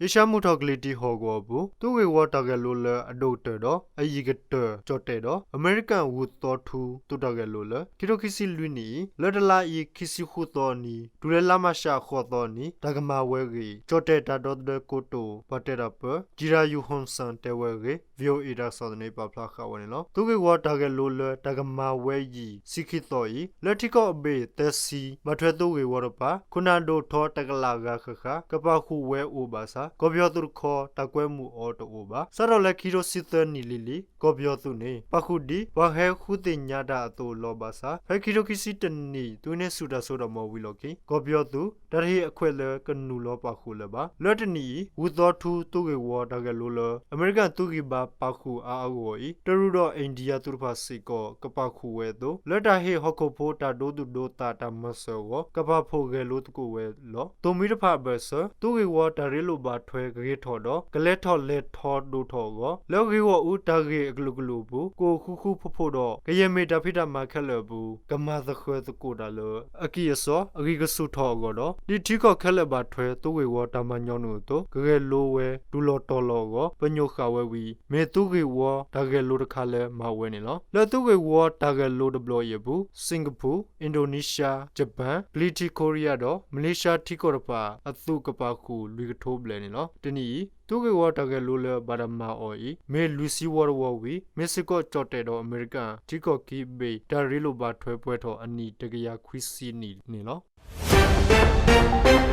ယ့ၡါမုၢ်ထီၣ်ကလံၤတံၢ်ဟီၣ်ကဝီၤအပူၤ သုးဂ့ၢ်ဝီတၢ်ဂဲၤလိလၢအဒိၣ်ကတၢၢ်ဒီး အယံၤကတၢၢ် ကၠီၣ်တဲၣ်ဒီး အမဲရကၣ်ဝူၤသီထူသုးတၢ်ဂဲၤလိလၢ ခံထိခံဆံလွံၢ်နံၣ်အံၤ လၢတလါအံၤ ခံဆံဃုသီအနံၤ တုၤလၢလါမၢ်ၡးအဃိးသီအနံၤ တၢ်ကမၤဝဲအဂ့ၢ် ကၠီၣ်တဲၣ်တၢ်ဒီသဒၢကိတိာ် ပှၤတဲတၢ်ပၢ ကံရၤယူၤဟိၣ်စၣ် တဲဝဲအဂ့ၢ် VOA တၢ်ကစီၣ်သန့ ပာ်ဖျါဃာ်ဝဲန့ၣ်လီၤ. သုးဂ့ၢ်ဝီတၢ်ဂဲၤလိလၢတၢ်ကမၤဝဲယံာ်ဆံခံသီအံၤ လၢထံကီၢ်အဘ့ၣ်သၢဆံ ဘၣ်ထွဲသုးဂ့ၢ်ဝီတဖၣ် ခိၣ်နၢ်ဒိၣ်ထီတကလးဂၤဃၣ်ဃၣ် ကပာ်ဃုာ်ဝဲအိၣ်ဘၣ်ဆၣ် ကီၢ်ပယီၤသုးတခီ တၢ်ကွဲမုာ်အီၤတအိၣ်ဘၣ်. စးထီၣ်လၢခံထိဆံသၢနံၣ်လံၤလံၤ ကီၢ်ပယီၤသုးန့ၣ် ပာ်ဃုာ်ဒ်ပှၤဟဲဃုသ့ၣ်ညါတၢ်အသိးအလီၢ်ဘၣ်ဆၣ် ဖဲခံထိခံဆံတနံၣ် သုးဟံးန့ၢ်ဆူၣ်တၢ်စိတၢ်ကမီၤဝံၤအလီၢ်ခံ ကီၢ်ပယီၤသုး တၢ်တဟ့ၣ်အခွဲးလၢကနုာ်လီၤပာ်ဃုာ်လၢၤဘၣ်. လၢတနံၣ်အံၤ ဝူၤသီထူသုးဂ့ၢ်ဝီတၢ်ဂဲၤလိလၢ အမဲရကၣ်သုးဂံၢ်ဘါပာ်ဃုာ်အါအါဂီၢ်ဂီၢ်အံၤ တရူးဒီးအ့ၣ်ဒံယါသုးတဖၣ်စ့ၢ်ကီး ကပာ်ဃုာ်ဝဲအသိး လၢတၢ်ဟ့ၣ်ဟီၣ်ခိၣ်ဖိတၢ်ဒိသူၣ်ဒိသးတၢ်မၤစၢၤအဂီၢ် ကပာ်ဖှိၣ်ဂဲၤလိသကိးဝဲလီၤ. သိၣ်မှံတဖၣ်အဘၢၣ်စၢၤ သုးဂ့ၢ်ဝီတၢ်ရ့လိာ်ဘၣ်ထွဲကဂ့ၤထီၣ်ဒီး ကလဲၤထီၣ်လဲၤထီဒိၣ်ထီၣ်အဂီၢ် လၢဂ့ၢ်ဂီၢ်အူတၢ်ဂ့ၢ်အကလုာ်ကလုာ်အပူၤ ကအိၣ်ဃူဃူဖိးဖိးဒီး ကယဲၢ်မ့ၢ်တၢ်ဖံးတၢ်မၤခဲလၢာ်အပူၤ ကမၤသဃၢၤသကိးတၢ်လၢ အကံၢ်အစီ အဂံၢ်ကဆူၣ်ထီၣ်အဂီၢ်ဒီး ဒ်ထံကီၢ်ခဲလၢာ်ဘၣ်ထွဲသုးဂ့ၢ်ဝီတၢ်မၤညီနုာ်အသိး ကဂဲၤလိဝဲတုၤလီၤတီၤလီၤအဂီၢ် ပညိၣ်ဃာ်ဝဲဝံၤ မ့ၢ်သုးဂ့ၢ်ဝီတၢ်ဂဲၤလိတခါလၢမၤဝဲန့ၣ်လီၤ. လၢသုးဂ့ၢ်ဝီတၢ်ဂဲၤလိတဘျီအံၤအပူၤ စ့ၣ်ကပူၤ, အ့ၣ်ဒိၣ်နံၡါ, ယပၣ်, ပျံၤထံးခိရံယါဒီး မလ့ၡါထံကီၢ်တဖၣ် အသုးကပာ်ဃုာ်လွံၢ်ကထိဘျဲၣ်န့ၣ်လီၤ. တနံၣ်အံၤ သုးဂ့ၢ်ဝီတၢ်ဂဲၤလိလၢဘၣ်တၢ်မၤအီၤအံၤ မ့ၢ်လွံၢ်ဆံဝီတဝီဝံၤ မ့ၢ်စ့ၢ်ကီးကၠီၣ်တဲၣ်ဒီးအမဲရကၣ် ထံကီၢ်ခံအဘ့ၣ် တၢ်ရ့လိာ်ဘၣ်ထွဲပှဲၤထီၣ်အနံၣ်တကယၤခွံဆံနံၣ်န့ၣ်လီၤ.